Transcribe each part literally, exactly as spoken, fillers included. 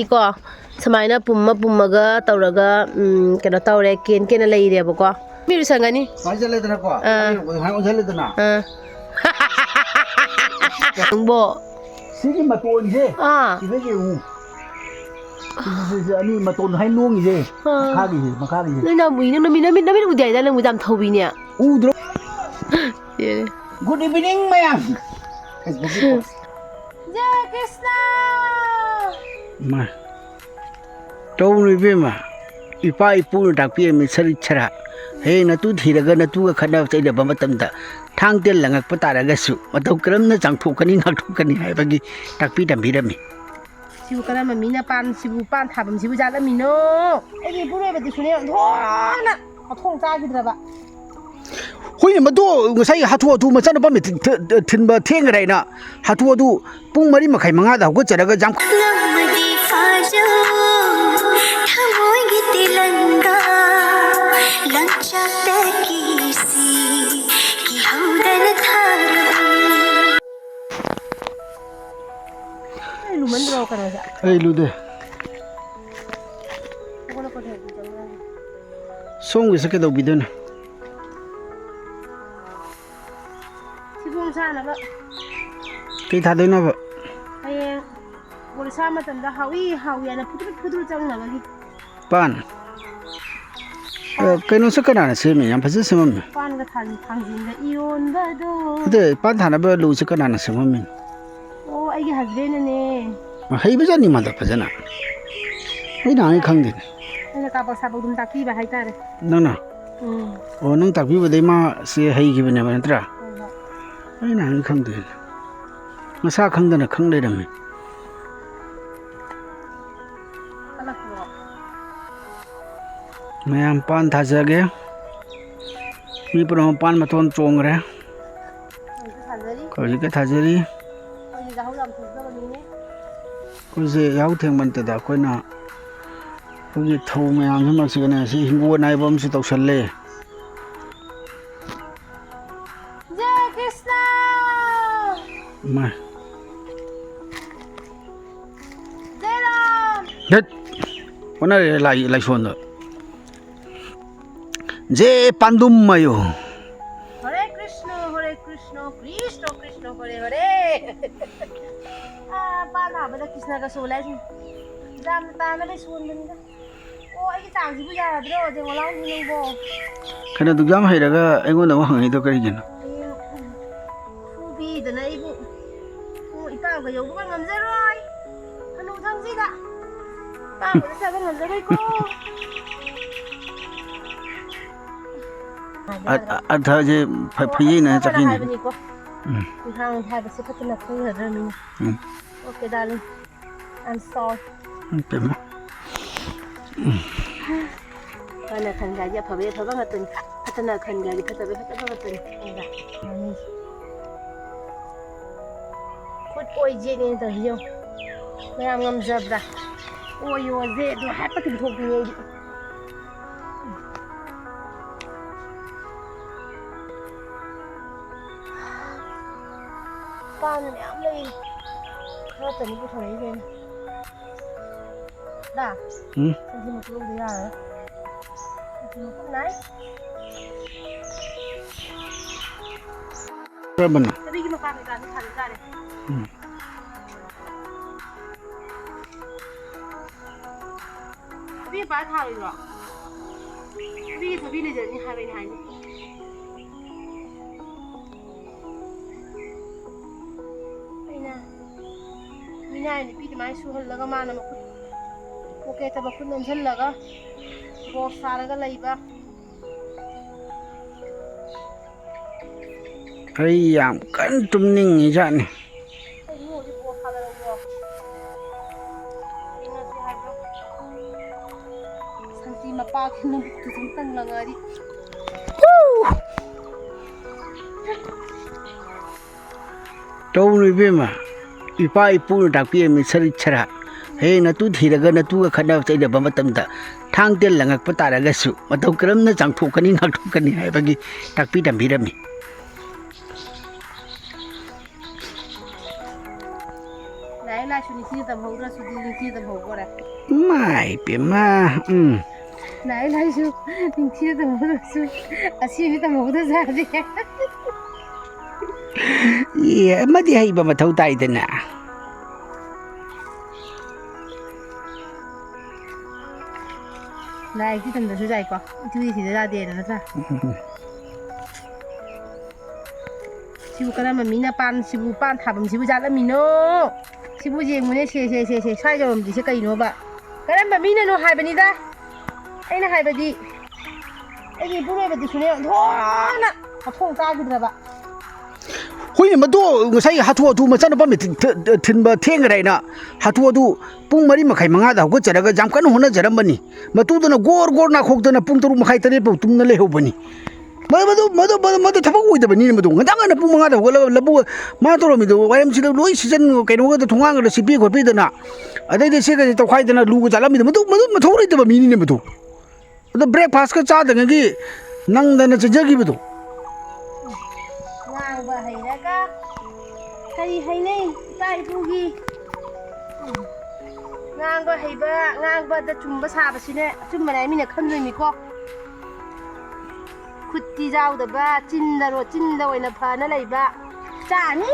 ꯀꯣ, ꯁꯨꯃꯥꯏꯅ ꯄꯨꯝꯃ ꯄꯨꯝꯃꯒ ꯇꯧꯔꯒ, ꯎꯝ, ꯀꯩꯅꯣ ꯇꯧꯔꯦ, ꯀꯦꯟ ꯀꯦꯟꯅ ꯂꯩꯔꯦꯕꯀꯣ꯫ ꯃꯤ ꯂꯣꯏꯁꯟꯒꯅꯤ꯫ ꯁꯨꯃꯥꯏꯅ ꯆꯠꯂꯦꯗꯅꯀꯣ꯫ ꯑꯥ꯫ ꯑꯗꯨ ꯁꯨꯃꯥꯏꯅ ꯑꯣꯟꯁꯤꯜꯂꯦꯗꯅ꯫ ꯑꯥ꯫ ꯅꯪꯕꯣ꯫ ꯁꯤꯒꯤ ꯃꯇꯣꯟꯁꯦ꯫ ꯑꯥ꯫ ꯁꯤꯗ ꯌꯦꯡꯉꯨ꯫ ꯁꯤ, ꯁꯤ, ꯁꯤ, ꯁꯤ ꯑꯅꯤ ꯃꯇꯣꯟ ꯍꯥꯏ ꯂꯣꯡꯉꯤꯁꯦ꯫ ꯑꯥ꯫ ꯃꯈꯥꯒꯤꯁꯦ, ꯃꯈꯥꯒꯤꯁꯦ꯫ ꯅꯣꯏ ꯅꯥꯎꯕꯤ, ꯅꯪ ꯅꯃꯤꯠ, ꯅꯃꯤꯠ, ꯅꯃꯤꯠ ꯎꯗꯦ ꯍꯥꯏꯗꯥꯏ? ꯅꯪꯕꯨ ꯌꯥꯝ ꯊꯧꯕꯤꯅꯦ꯫ ꯎꯗ꯭ꯔꯣ? ꯌꯦ꯫ Good evening, ꯃꯌꯥꯝ꯫ Facebookꯀꯤ post꯫ ꯖꯦ ꯀ꯭ꯔꯤꯁꯅ! ꯏꯃꯥ꯫ ꯇꯧꯅꯨ ꯏꯕꯦꯝꯃ, ꯏꯄꯥ ꯏꯄꯨꯅ ꯇꯥꯛꯄꯤꯔꯝꯃꯤ ꯁꯔꯤꯠ ꯁꯔꯥ꯫ ꯍꯌꯦꯡ ꯅꯇꯨ ꯊꯤꯔꯒ ꯅꯇꯨꯒ ꯈꯠꯅꯕ ꯆꯩꯅꯕ ꯃꯇꯝꯗ ꯊꯥꯡ ꯇꯦꯟ ꯂꯪꯉꯛꯄ ꯇꯥꯔꯒꯁꯨ ꯃꯇꯧ ꯀꯔꯝꯅ ꯆꯥꯝꯊꯣꯛꯀꯅꯤ, ꯉꯥꯛꯊꯣꯛꯀꯅꯤ ꯍꯥꯏꯕꯒꯤ ꯇꯥꯛꯄꯤ ꯇꯝꯕꯤꯔꯝꯃꯤ꯫ ꯁꯤꯕꯨ ꯀꯔꯝꯕ ꯃꯤꯅ ꯄꯥꯟ, ꯁꯤꯕꯨ ꯄꯥꯟ ꯊꯥꯐꯝ ꯁꯤꯕꯨ ꯌꯥꯠꯂꯝꯃꯤꯅꯣ? ꯑꯩꯒꯤ ꯏꯄꯨꯔꯣꯏꯕꯗꯨꯁꯨꯅꯦ, ꯑꯣꯟꯊꯣꯛꯅ ꯃꯊꯣꯡ ꯆꯥꯈꯤꯗ꯭ꯔꯕ꯫ ꯍꯣꯏꯅꯦ, ꯃꯗꯨ ꯉꯁꯥꯏ ꯍꯥꯊꯨ ꯍꯥꯊꯨ ꯃꯆꯥꯅꯨꯄꯥ ꯃꯤ ꯊꯤ-, ꯊꯤ-, ꯊꯤꯟꯕ ꯊꯦꯡꯈ꯭ꯔꯦ ꯍꯥꯏꯅ ꯍꯥꯊꯨ ꯍꯥꯊꯨ ꯄꯨꯡ ꯃꯔꯤ ꯃꯈꯥꯏ ꯃꯉꯥꯗ ꯍꯧꯒꯠꯆꯔꯒ ꯌꯥꯝ ꯉꯝꯃꯗꯤ ꯐꯥꯖꯧ, ꯊꯃꯣꯏꯒꯤ ꯇꯦꯂꯪꯒꯥ ꯂꯪꯆꯥꯛꯇꯒꯤ ꯁꯤ ꯀꯤꯍꯧꯗꯅ ꯊꯥꯔꯕꯅꯤ꯫ ꯑꯩ ꯂꯨꯃꯟꯗ꯭ꯔꯣ ꯀꯩꯅꯣꯁꯦ? ꯑꯩ ꯂꯨꯗꯦ꯫ ꯍꯧꯒꯠꯂꯛꯄꯗ ꯍꯦꯛ ꯆꯪꯉꯛꯑꯒꯦ꯫ ꯁꯣꯝꯒꯤꯁꯦ ꯀꯩꯗꯧꯕꯤꯗꯣꯏꯅꯣ? ꯊꯤꯕꯣꯡ ꯆꯥꯅꯕ꯫ ꯀꯩ ꯊꯥꯗꯣꯏꯅꯣꯕ? ꯍꯌꯦꯡ ꯕꯣꯔꯤꯁꯥ ꯃꯇꯝꯗ ꯍꯥꯎꯏ ꯍꯥꯎꯏ ꯍꯥꯏꯅ ꯐꯨꯗ꯭ꯔꯨ ꯐꯨꯗ꯭ꯔꯨ ꯆꯪꯅꯕꯒꯤ꯫ ꯄꯥꯟ꯫ ꯑ, ꯀꯩꯅꯣꯁꯨ ꯀꯅꯥꯅ ꯁꯦꯝꯃꯤ? ꯌꯥꯝ ꯐꯖꯅ ꯁꯦꯝꯃꯝꯃꯤ꯫ ꯄꯥꯟꯒ ꯊꯥꯡ-, ꯊꯥꯡꯖꯤꯡꯒ ꯏꯔꯣꯟꯕꯗꯣ꯫ ꯑꯗꯨ ꯄꯥꯟ ꯊꯥꯅꯕ ꯂꯨꯁꯦ ꯀꯅꯥꯅ ꯁꯦꯝꯃꯝꯃꯤꯅꯣ? ꯑꯣ, ꯑꯩꯒꯤ husbandꯅꯅꯦ꯫ ꯍꯩꯕꯖꯥꯠꯅꯤ ꯃꯥꯗꯣ ꯐꯖꯅ꯫ ꯑꯩ ꯅꯍꯥꯟꯒꯩ ꯈꯪꯗꯦꯅꯦ꯫ ꯑꯩꯅ ꯀꯥꯕꯛ ꯁꯥꯕꯛ ꯑꯗꯨꯝ ꯇꯥꯛꯄꯤꯕ ꯍꯥꯏꯇꯥꯔꯦ꯫ ꯅꯪꯅ? ꯎꯝ꯫ ꯑꯣ, ꯅꯪ ꯇꯥꯛꯄꯤꯕꯗꯩ ꯃꯥ ꯁꯤ ꯍꯩꯈꯤꯕꯅꯦꯕ ꯅꯠꯇ꯭ꯔꯥ? ꯍꯣꯏ, ꯍꯣꯏ꯫ ꯑꯩ ꯅꯍꯥꯟꯒꯩ ꯈꯪꯗꯦꯅꯦ꯫ ꯃꯁꯥ ꯈꯪꯗꯅ ꯈꯪ ꯂꯩꯔꯝꯃꯦ꯫ ꯀꯜꯂꯛꯄ꯭ꯔꯣ? ꯃꯌꯥꯝ ꯄꯥꯟ ꯊꯥꯖꯒꯦ꯫ ꯃꯤ ꯄꯨꯝꯅꯃꯛ ꯄꯥꯟ ꯃꯇꯣꯟ ꯆꯣꯡꯈ꯭ꯔꯦ꯫ ꯍꯧꯖꯤꯛ ꯊꯥꯖꯔꯤ꯫ ꯍꯧꯖꯤꯛꯇ ꯊꯥꯖꯔꯤ꯫ ꯑꯩꯈꯣꯏꯗꯤ ꯌꯥꯍꯧ ꯌꯥꯝ ꯊꯦꯡꯖꯕꯅꯤꯅꯦ꯫ ꯑꯩꯈꯣꯏꯁꯦ ꯌꯥꯍꯧ ꯊꯦꯡꯕ ꯅꯠꯇꯦꯗ, ꯑꯩꯈꯣꯏꯅ ꯑꯩꯈꯣꯏꯒꯤ ꯊꯧ ꯃꯌꯥꯝꯁꯤ ꯃꯁꯤꯒꯅꯦ ꯁꯤ ꯍꯤꯡꯒꯣꯟ ꯍꯥꯏꯕ ꯑꯃꯁꯨ ꯇꯧꯁꯜꯂꯦ꯫ ꯖꯦ ꯀ꯭ꯔꯤꯁꯅ! ꯏꯃꯥꯏ꯫ ꯖꯦ ꯔꯥꯝ! ꯙꯠ! ꯑꯣꯟꯅꯔꯦ ꯂꯥꯏ-, ꯂꯥꯏꯁꯣꯟꯗꯣ꯫ ꯖꯦ ꯄꯥꯟꯗꯨꯝ ꯍꯥꯏꯌꯣ꯫ ꯍꯔꯦ ꯀ꯭ꯔꯤꯁꯅ, ꯍꯔꯦ ꯀ꯭ꯔꯤꯁꯅ, ꯀ꯭ꯔꯤꯁꯅ ꯀ꯭ꯔꯤꯁꯅ ꯍꯔꯦ ꯍꯔꯦ꯫ ꯑꯥ, ꯄꯥꯟ ꯊꯥꯕꯗ ꯀ꯭ꯔꯤꯁꯅꯒ ꯁꯣꯜꯂꯦ ꯍꯥꯏꯁꯤꯅꯤ꯫ ꯌꯥꯝꯅ ꯇꯥꯅꯕꯩ ꯁꯣꯟꯕꯅꯤꯗ꯫ ꯑꯣ, ꯑꯩꯒꯤ ꯆꯥꯡꯁꯤꯕꯨ ꯌꯥꯔꯗ꯭ꯔꯣ, ꯖꯦꯡꯒꯣꯂꯥꯎ ꯅꯪꯕꯣ? ꯀꯩꯅꯣ ꯑꯗꯨꯛ ꯌꯥꯝ ꯍꯩꯔꯒ ꯑꯩꯉꯣꯟꯗ ꯑꯃꯨꯛ ꯍꯪꯉꯛꯏꯗꯣ ꯀꯔꯤꯒꯤꯅꯣ? ꯍꯌꯦꯡ ꯐꯨꯕꯤꯗꯅ ꯑꯩꯕꯨ, ꯑꯣ, ꯏꯄꯥꯒ ꯌꯧꯕꯒ ꯉꯝꯖꯔꯣꯏ꯫ ꯍꯅꯨ ꯊꯪꯁꯤꯗ ꯏꯄꯥꯒ ꯆꯠꯆꯕ ꯉꯝꯖꯔꯣꯏꯀꯣ꯫ ꯑ-, ꯑ-, ꯑꯔꯊꯁꯦ ꯐ-, ꯑꯣ, ꯐꯩꯌꯦꯅ ꯑꯩ ꯆꯠꯈꯤꯅꯦ꯫ ꯍꯥꯏꯕꯅꯤꯀꯣ꯫ ꯎꯝ꯫ ꯏꯟꯁꯥꯡ ꯍꯥꯏꯕꯁꯦ ꯐꯠꯇꯅ ꯈꯪꯅꯗ꯭ꯔꯕꯅꯤꯅ꯫ ꯎꯝ꯫ Okay, darling. I'm sorry. ꯎꯝ, ꯄꯦꯝꯃ꯫ ꯐꯅ ꯈꯟꯒꯦ ꯍꯥꯏꯗꯤ ꯑꯐꯕ ꯑꯐꯕ ꯉꯥꯛꯇꯅꯤ, ꯐꯠꯇꯅ ꯈꯟꯒꯦ ꯍꯥꯏꯗꯤ ꯐꯠꯇꯕ ꯐꯠꯇꯕ ꯉꯥꯛꯇꯅꯤ, ꯈꯪꯕ꯭ꯔꯥ? ꯈꯨꯠ ꯑꯣꯏ ꯌꯦꯠꯅꯦꯅ ꯇꯧꯔꯤꯁꯦ ꯌꯦꯡꯉꯨ꯫ ꯃꯌꯥꯝ ꯉꯝꯖꯕ꯭ꯔꯥ? ꯑꯣꯏꯌꯣꯁꯦ ꯑꯗꯨ ꯍꯦꯛꯇ ꯇꯤꯡꯊꯣꯛꯄꯤꯅꯦ ꯑꯩꯗꯤ꯫ ꯄꯥꯟ ꯃꯌꯥꯝ ꯂꯩ꯫ ꯈꯔꯇꯅꯤ ꯄꯨꯊꯣꯔꯛꯏꯁꯦ ꯑꯩꯅ꯫ ꯗꯥ, ꯎꯝ? ꯁꯟꯊꯤ ꯃꯀꯨꯞ ꯂꯧꯗ ꯌꯥꯔꯔꯣꯏ꯫ ꯁꯟꯊꯤ ꯃꯀꯨꯞ ꯅꯥꯏ꯫ ꯀꯔꯝꯕꯅꯣ? ꯊꯕꯤꯒꯤ ꯃꯄꯥꯟ ꯀꯩꯀꯥꯁꯨ ꯊꯥꯖꯤꯟ ꯇꯥꯔꯦ꯫ ꯎꯝ꯫ ꯊꯕꯤ ꯃꯄꯥꯟ ꯊꯥꯔꯣꯏꯗ꯭ꯔꯣ? ꯊꯕꯤꯒꯤ ꯊꯕꯤ ꯂꯩꯖꯔꯅꯤ ꯍꯥꯏꯕ ꯑꯩꯅ ꯍꯥꯏꯅꯤ꯫ ꯑꯩꯅ ꯃꯤꯅꯥꯏ ꯅꯨꯄꯤ ꯑꯗꯨꯃꯥꯏꯅ ꯁꯨꯍꯜꯂꯒ ꯃꯥꯅ ꯃꯈꯨꯠ ꯄꯣꯀꯦꯠꯇ ꯃꯈꯨꯠ ꯅꯝꯁꯤꯜꯂꯒ ꯕꯣꯛꯁ ꯁꯥꯔꯒ ꯂꯩꯕ꯫ ꯑꯩ ꯌꯥꯝ ꯀꯟꯅ ꯇꯨꯝꯅꯤꯡꯉꯤ ꯖꯥꯠꯅꯤ꯫ ꯁꯟꯊꯤ ꯃꯄꯥꯛꯀꯤ ꯃꯕꯨꯛꯇꯨ ꯁꯨꯝ ꯀꯪꯂꯪꯉꯗꯤ꯫ ꯇꯧꯅꯨ ꯏꯕꯦꯝꯃ, ꯏꯄꯥ ꯏꯄꯨꯅ ꯇꯥꯛꯄꯤꯔꯝꯃꯤ ꯁꯔꯤꯠ ꯁꯔꯥ꯫ ꯍꯌꯦꯡ ꯅꯇꯨ ꯊꯤꯔꯒ ꯅꯇꯨꯒ ꯈꯠꯅꯕ ꯆꯩꯅꯕ ꯃꯇꯝꯗ ꯊꯥꯡ ꯇꯦꯜ ꯂꯪꯉꯛꯄ ꯇꯥꯔꯒꯁꯨ ꯃꯇꯧ ꯀꯔꯝꯅ ꯆꯥꯝꯊꯣꯛꯀꯅꯤ, ꯉꯥꯛꯊꯣꯛꯀꯅꯤ ꯍꯥꯏꯕꯒꯤ ꯇꯥꯛꯄꯤ ꯇꯝꯕꯤꯔꯝꯃꯤ꯫ ꯂꯥꯏꯁꯨ ꯅꯤꯡꯊꯤꯅ ꯇꯝꯍꯧꯗ꯭ꯔꯁꯨ ꯅꯤꯡꯊꯤꯅ ꯇꯝꯍꯧꯈꯣꯔꯦ꯫ ꯏꯃꯥꯏ ꯄꯦꯝꯃ, ꯎꯝ꯫ ꯂꯥꯏ ꯂꯥꯏꯁꯨ ꯅꯤꯡꯊꯤꯅ ꯇꯝꯍꯧꯗ꯭ꯔꯁꯨ ꯑꯁꯤꯕ ꯇꯝꯍꯧꯗ꯭ꯔꯖꯥꯠꯅꯤ꯫ ꯑꯦ, ꯑꯃꯗꯤ ꯍꯩꯕ ꯃꯊꯧ ꯇꯥꯏꯗꯅ꯫ ꯂꯥꯏꯔꯤꯛꯇꯤ ꯇꯝꯗ꯭ꯔꯁꯨ ꯌꯥꯏꯀꯣ, ꯏꯊꯨꯗꯤ ꯊꯤꯗ ꯌꯥꯗꯦꯅ, ꯅꯠꯇ꯭ꯔꯥ? ꯎꯝ꯫ ꯁꯤꯕꯨ ꯀꯔꯝꯕ ꯃꯤꯅ ꯄꯥꯟ, ꯁꯤꯕꯨ ꯄꯥꯟ ꯊꯥꯐꯝ ꯁꯤꯕꯨ ꯌꯥꯠꯂꯝꯃꯤꯅꯣ? ꯁꯤꯕꯨ ꯌꯦꯡꯉꯨꯅꯦ, ꯁꯦ, ꯁꯦ, ꯁꯦ, ꯁꯦ, ꯁ꯭ꯋꯥꯏ ꯌꯧꯔꯝꯗ꯭ꯔꯤꯁꯦ ꯀꯩꯅꯣꯕ? ꯀꯔꯝꯕ ꯃꯤꯅꯅꯣ ꯍꯥꯏꯕꯅꯤꯗ꯫ ꯑꯩꯅ ꯍꯥꯏꯕꯗꯤ, ꯑꯩꯒꯤ ꯏꯄꯨꯔꯣꯏꯕꯗꯨꯁꯨꯅꯦ, ꯑꯣꯟꯊꯣꯛꯅ ꯃꯊꯣꯡ ꯆꯥꯈꯤꯗ꯭ꯔꯕ꯫ ꯍꯣꯏꯅꯦ, ꯃꯗꯨ ꯉꯁꯥꯏ ꯍꯥꯊꯨ ꯍꯥꯊꯨ ꯃꯆꯥꯅꯨꯄꯥ ꯃꯤꯇꯤꯡ ꯊ-, ꯊ-, ꯊꯤꯟꯕ ꯊꯦꯡꯈ꯭ꯔꯦꯅ ꯍꯥꯊꯨ ꯍꯥꯊꯨ ꯄꯨꯡ ꯃꯔꯤ ꯃꯈꯥꯏ ꯃꯉꯥꯗ ꯍꯧꯒꯠꯆꯔꯒ ꯌꯥꯝ ꯀꯟꯅ ꯍꯣꯠꯅꯖꯔꯝꯕꯅꯤ꯫ ꯃꯇꯨꯗꯨꯅ ꯒꯣꯔ ꯒꯣꯔ ꯅꯥꯈꯣꯛꯇꯅ ꯄꯨꯡ ꯇꯔꯨꯛ ꯃꯈꯥꯏ ꯇꯔꯦꯠ ꯐꯥꯎ ꯇꯨꯝꯅ ꯂꯩꯍꯧꯕꯅꯤ꯫ ꯃꯗꯨ, ꯃꯗꯨ, ꯃꯗꯨ, ꯃꯗꯨ, ꯃꯗꯨ ꯊꯕꯛ ꯑꯣꯏꯗꯕꯅꯤꯅꯦ ꯃꯗꯨ꯫ ꯉꯟꯇꯥ ꯉꯟꯅ ꯄꯨꯡ ꯃꯉꯥꯗ ꯍꯧꯒꯠꯂꯒ ꯂꯧꯕꯨꯛ ꯃꯥ ꯇꯧꯔꯝꯃꯤꯗꯣ, ꯋꯥꯏꯔꯝꯁꯤꯗ ꯂꯣꯏ ꯁꯤꯖꯟ, ꯀꯩꯅꯣꯒꯗ ꯊꯣꯡꯒꯥꯟꯒꯗ ꯁꯤꯠꯄꯤ ꯈꯣꯠꯄꯤꯗꯅ, ꯑꯗꯩꯗꯤ ꯁꯤꯒꯁꯦ ꯇꯧꯈꯥꯏꯗꯅ ꯂꯨꯒ ꯆꯥꯠꯂꯝꯃꯤꯗꯣ, ꯃꯗꯨ, ꯃꯗꯨ ꯃꯊꯧ ꯂꯩꯇꯕ ꯃꯤꯅꯤꯅꯦ ꯃꯗꯨ꯫ ꯑꯗꯣ breakfast ꯀ ꯆꯥꯗ꯭ꯔꯤꯉꯩꯒꯤ ꯅꯪꯗꯅ ꯆꯦꯟꯖꯈꯤꯕꯗꯣ꯫ ꯉꯥꯡꯕ ꯍꯩꯔꯒ ꯀꯔꯤ ꯍꯩꯅꯩ ꯏꯄꯥ ꯏꯄꯨꯒꯤ? ꯉꯥꯡꯕ ꯍꯩꯕ, ꯉꯥꯡꯕꯗ ꯆꯨꯝꯕ ꯁꯥꯕꯁꯤꯅꯦ ꯑꯆꯨꯝꯕꯅꯦ ꯍꯥꯏ ꯃꯤꯅ ꯈꯟꯗꯣꯏꯅꯤꯀꯣ꯫ ꯈꯨꯠꯇꯤ ꯌꯥꯎꯗꯕ, ꯆꯤꯟꯗꯔꯣ, ꯆꯤꯟꯗ ꯑꯣꯏꯅ ꯐꯅ ꯂꯩꯕ꯫ ꯆꯥꯅꯤ,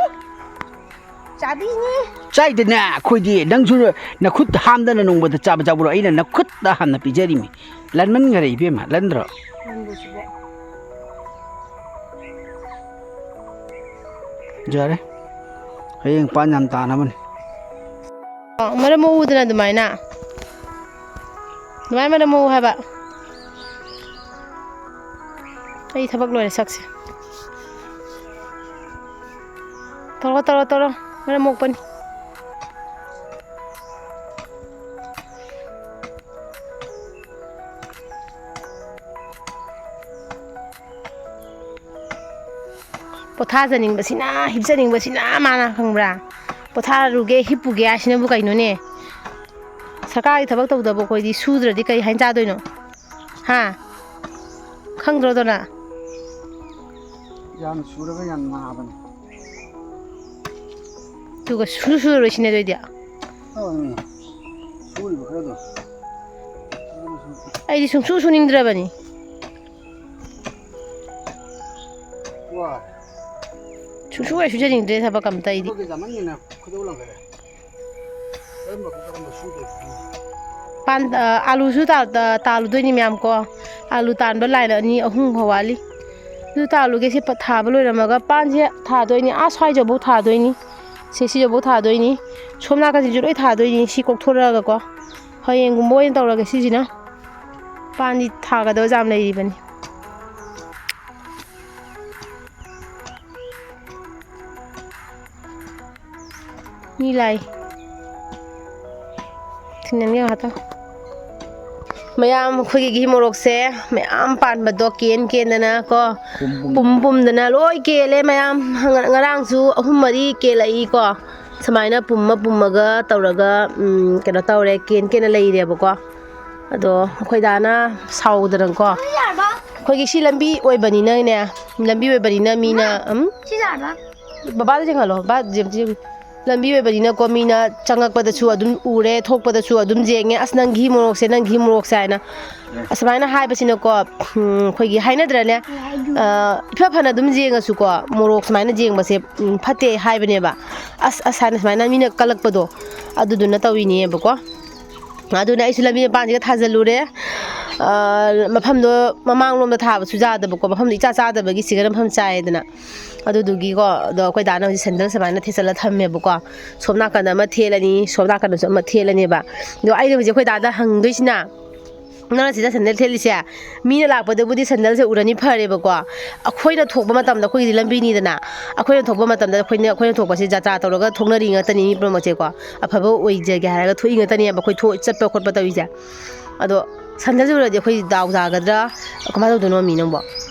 ꯆꯥꯕꯤꯅꯤ꯫ ꯆꯥꯏꯗꯅ ꯑꯩꯈꯣꯏꯗꯤ, ꯅꯪꯁꯨ ꯅꯈꯨꯠ ꯍꯥꯝꯗꯅ ꯅꯣꯡꯃꯗ ꯆꯥꯕ ꯆꯥꯕ꯭ꯔꯣ? ꯑꯩꯅ ꯅꯈꯨꯠꯇ ꯍꯥꯝꯅ ꯄꯤꯖꯔꯤꯃꯤ꯫ ꯂꯟꯃꯟꯈꯔꯦ ꯏꯕꯦꯝꯃ, ꯂꯟꯗ꯭ꯔꯣ? ꯅꯪꯕꯨꯁꯤꯕꯣ꯫ ꯌꯥꯔꯦ꯫ ꯍꯌꯦꯡ ꯄꯥꯟ ꯌꯥꯝ ꯇꯥꯅꯕꯅꯤ꯫ ꯑ, ꯃꯔꯝ ꯃꯣꯛꯎꯗꯅ ꯑꯗꯨꯃꯥꯏꯅ꯫ ꯑꯗꯨꯃꯥꯏꯅ ꯃꯔꯝ ꯃꯣꯛꯎ ꯍꯥꯏꯕ꯫ ꯑꯩ ꯊꯕꯛ ꯂꯣꯏꯔꯦ, ꯁꯛꯁꯦ꯫ ꯇꯧꯔꯣ, ꯇꯧꯔꯣ, ꯇꯧꯔꯣ꯫ ꯃꯔꯝ ꯃꯣꯛꯄꯅꯤ꯫ ꯄꯣꯊꯥꯖꯅꯤꯡꯕꯁꯤꯅ, ꯍꯤꯞꯆꯅꯤꯡꯕꯁꯤꯅ ꯃꯥꯅ, ꯈꯪꯕ꯭ꯔꯥ? ꯄꯣꯊꯥꯔꯨꯒꯦ, ꯍꯤꯞꯄꯨꯒꯦ ꯍꯥꯏꯁꯤꯅꯕꯨ ꯀꯩꯅꯣꯅꯦ? ꯁꯔꯀꯥꯔꯒꯤ ꯊꯕꯛ ꯇꯧꯗꯕ ꯑꯩꯈꯣꯏꯗꯤ ꯁꯨꯗ꯭ꯔꯗꯤ ꯀꯩ ꯍꯥꯏꯅ ꯆꯥꯗꯣꯏꯅꯣ? ꯍꯥ? ꯈꯪꯗ꯭ꯔꯣ ꯑꯗꯣ ꯅꯪ? ꯌꯥꯝ ꯁꯨꯔꯒ ꯌꯥꯝ ꯅꯥꯕꯅꯦ꯫ ꯑꯗꯨꯒ ꯁꯨꯡꯁꯨ ꯁꯨꯔꯔꯣꯏ ꯁꯤꯅꯦ ꯑꯗꯨꯑꯣꯏꯗꯤ꯫ ꯇꯧꯔꯅꯤ꯫ ꯁꯨꯔꯤꯕ ꯈꯔꯗꯣ꯫ ꯑꯩꯗꯤ ꯁꯨꯡꯁꯨ ꯁꯨꯅꯤꯡꯗ꯭ꯔꯕꯅꯤ꯫ ꯋꯥ꯫ ꯁꯨꯡꯁꯨ ꯍꯦꯛ ꯁꯨꯖꯅꯤꯡꯗ꯭ꯔꯦ ꯊꯕꯛ ꯑꯝꯇ ꯑꯩꯗꯤ꯫ ꯊꯕꯛꯀꯤ ꯌꯥꯝꯃꯟꯒꯤꯅ ꯈꯣꯏꯗꯧ ꯂꯪꯈꯠꯂꯦ꯫ ꯀꯔꯝꯕ ꯀꯔꯝꯕ ꯁꯨꯗꯣꯏꯅꯣ? ꯄꯥꯟ ꯑ, ꯑꯥꯂꯨꯁꯨ ꯇꯥ- ꯇꯥ- ꯇꯥꯜꯂꯨꯗꯣꯏꯅꯤ ꯃꯌꯥꯝ ꯀꯣ꯫ ꯑꯥꯂꯨ ꯇꯥꯟꯕ ꯂꯥꯏꯟ ꯑꯅꯤ ꯑꯍꯨꯝ ꯐꯥꯎ ꯋꯥꯠꯂꯤ꯫ ꯑꯗꯨ ꯇꯥꯜꯂꯨꯒꯦ ꯁꯤ ꯄ- ꯊꯥꯕ ꯂꯣꯏꯔꯝꯃꯒ ꯄꯥꯟꯁꯦ ꯊꯥꯗꯣꯏꯅꯤ꯫ ꯑꯥ ꯁ꯭ꯋꯥꯏꯁꯤꯐꯥꯎ ꯊꯥꯗꯣꯏꯅꯤ꯫ ꯁꯤ ꯁꯤꯁꯤꯐꯥꯎ ꯊꯥꯗꯣꯏꯅꯤ꯫ ꯁꯣꯝ ꯅꯥꯀꯟꯁꯤꯁꯨ ꯂꯣꯏ ꯊꯥꯗꯣꯏꯅꯤ ꯁꯤ ꯀꯣꯛꯊꯣꯔꯛꯑꯒꯀꯣ꯫ ꯍꯌꯦꯡꯒꯨꯝꯕ ꯑꯣꯏꯅ ꯇꯧꯔꯒꯦ ꯁꯤꯁꯤꯅ꯫ ꯄꯥꯟꯗꯤ ꯊꯥꯒꯗꯕ ꯌꯥꯝ ꯂꯩꯔꯤꯕꯅꯤ꯫ ꯃꯤ ꯂꯥꯛꯏ꯫ ꯊꯤꯟꯖꯟꯒꯦ ꯉꯥꯛꯇꯪ꯫ ꯃꯌꯥꯝ ꯑꯩꯈꯣꯏꯒꯤ ꯘꯤ ꯃꯣꯔꯣꯛꯁꯦ ꯃꯌꯥꯝ ꯄꯥꯟꯕꯗꯣ ꯀꯦꯟ ꯀꯦꯟꯗꯅ ꯀꯣ, ꯄꯨꯝ ꯄꯨꯝꯗꯅ ꯂꯣꯏ ꯀꯦꯜꯂꯦ ꯃꯌꯥꯝ꯫ ꯉ- ꯉꯔꯥꯡꯁꯨ ꯑꯍꯨꯝ ꯃꯔꯤ ꯀꯦꯜꯂꯛꯏꯀꯣ꯫ ꯁꯨꯃꯥꯏꯅ ꯄꯨꯝꯃ ꯄꯨꯝꯃꯒ ꯇꯧꯔꯒ, ꯎꯝ, ꯀꯩꯅꯣ ꯇꯧꯔꯦ, ꯀꯦꯟ ꯀꯦꯟꯅ ꯂꯩꯔꯦꯕꯀꯣ꯫ ꯑꯗꯣ ꯑꯩꯈꯣꯏ ꯗꯥꯅ ꯁꯥꯎꯗꯅꯀꯣ, ꯑꯩꯈꯣꯏꯒꯤ ꯁꯤ ꯂꯝꯕꯤ ꯑꯣꯏꯕꯅꯤꯅꯅꯦ, ꯂꯝꯕꯤ ꯑꯣꯏꯕꯅꯤꯅ ꯃꯤꯅ, ꯎꯝ, ꯁꯤ ꯌꯥꯔꯕ? ꯕꯕꯥꯗ ꯌꯦꯡꯍꯜꯂꯣ, ꯕꯕꯥ ꯌꯦꯡ- ꯌꯦꯡ- ꯂꯝꯕꯤ ꯑꯣꯏꯕꯅꯤꯅꯀꯣ, ꯃꯤꯅ ꯆꯪꯉꯛꯄꯗꯁꯨ ꯑꯗꯨꯝ ꯎꯔꯦ, ꯊꯣꯛꯄꯗꯁꯨ ꯑꯗꯨꯝ ꯌꯦꯡꯉꯦ, "ꯑꯁ, ꯅꯪ ꯘꯤ ꯃꯣꯔꯣꯛꯁꯦ, ꯅꯪ ꯘꯤ ꯃꯣꯔꯣꯛꯁꯦ" ꯍꯥꯏꯅ ꯑꯁꯨꯃꯥꯏꯅ ꯍꯥꯏꯕꯁꯤꯅꯀꯣ, ꯎꯝ, ꯑꯩꯈꯣꯏꯒꯤ ꯍꯥꯏꯅꯗ꯭ꯔꯅꯦ, ꯑ, ꯏꯐ ꯐꯅ ꯑꯗꯨꯝ ꯌꯦꯡꯉꯁꯨꯀꯣ, ꯃꯣꯔꯣꯛ ꯁꯨꯃꯥꯏꯅ ꯌꯦꯡꯕꯁꯦ, ꯎꯝ, ꯐꯠꯇꯦ ꯍꯥꯏꯕꯅꯦꯕ꯫ "ꯑꯁ, ꯑꯁ" ꯍꯥꯏꯅ ꯁꯨꯃꯥꯏꯅ ꯃꯤꯅ ꯀꯜꯂꯛꯄꯗꯣ, ꯑꯗꯨꯗꯨꯅ ꯇꯧꯔꯤꯅꯦꯕꯀꯣ꯫ ꯑꯗꯨꯅ ꯑꯩꯁꯨ ꯂꯝꯕꯤ ꯃꯄꯥꯟꯁꯤꯗ ꯊꯥꯖꯤꯜꯂꯨꯔꯦ꯫ ꯑ, ꯃꯐꯝꯗꯣ ꯃꯃꯥꯡꯂꯣꯝꯗ ꯊꯥꯕꯁꯨ ꯌꯥꯗꯕꯀꯣ, ꯃꯐꯝꯗꯣ ꯏꯆꯥ ꯆꯥꯗꯕꯒꯤ ꯁꯤꯒꯅ ꯃꯐꯝ ꯆꯥꯏꯗꯅ꯫ ꯑꯗꯨꯗꯨꯒꯤꯀꯣ, ꯑꯗꯣ ꯑꯩꯈꯣꯏ ꯗꯥꯅ ꯍꯧꯖꯤꯛ ꯁꯦꯟꯗꯜ ꯁꯨꯃꯥꯏꯅ ꯊꯦꯠꯆꯜꯂ ꯊꯝꯃꯦꯕꯀꯣ꯫ ꯁꯣꯝ ꯅꯥꯀꯟꯗ ꯑꯃ ꯊꯦꯠꯂꯅꯤ, ꯁꯣꯝ ꯅꯥꯀꯟꯗꯁꯨ ꯑꯃ ꯊꯦꯠꯂꯅꯦꯕ꯫ ꯑꯗꯣ ꯑꯩꯅ ꯍꯧꯖꯤꯛ ꯑꯩꯈꯣꯏ ꯗꯥꯗ ꯍꯪꯗꯣꯏꯁꯤꯅ, "ꯅꯪꯅ ꯁꯤꯗ ꯁꯦꯟꯗꯜ ꯊꯦꯠꯂꯤꯁꯦ, ꯃꯤꯅ ꯂꯥꯛꯄꯗꯕꯨꯗꯤ ꯁꯦꯟꯗꯜꯁꯦ ꯎꯔꯅꯤ ꯐꯔꯦꯕꯀꯣ, ꯑꯩꯈꯣꯏꯅ ꯊꯣꯛꯄ ꯃꯇꯝꯗ ꯑꯩꯈꯣꯏꯒꯤꯗꯤ ꯂꯝꯕꯤꯅꯤꯗꯅ, ꯑꯩꯈꯣꯏꯅ ꯊꯣꯛꯄ ꯃꯇꯝꯗ ꯑꯩꯈꯣꯏꯅ, ꯑꯩꯈꯣꯏꯅ ꯊꯣꯛꯄꯁꯦ ꯖꯇ꯭ꯔꯥ ꯇꯧꯔꯒ ꯊꯣꯛꯅꯔꯤ ꯉꯥꯛꯇꯅꯤ ꯃꯤ ꯄꯨꯝꯅꯃꯛꯁꯦꯀꯣ, ꯑꯐꯕ ꯑꯣꯏꯖꯒꯦ ꯍꯥꯏꯔꯒ ꯊꯣꯛꯏ ꯉꯥꯛꯇꯅꯦꯕ ꯑꯩꯈꯣꯏ ꯊꯣꯛ-, ꯆꯠꯄ ꯈꯣꯠꯄ ꯇꯧꯔꯤꯁꯦ꯫ ꯑꯗꯣ ꯁꯦꯟꯗꯜꯁꯦ ꯎꯔꯗꯤ ꯑꯩꯈꯣꯏ ꯗꯥꯎ ꯌꯥꯒꯗ꯭ꯔꯥ? ꯀꯃꯥꯏꯅ ꯇꯧꯗꯣꯏꯅꯣ ꯃꯤ ꯅꯪꯕꯣ?"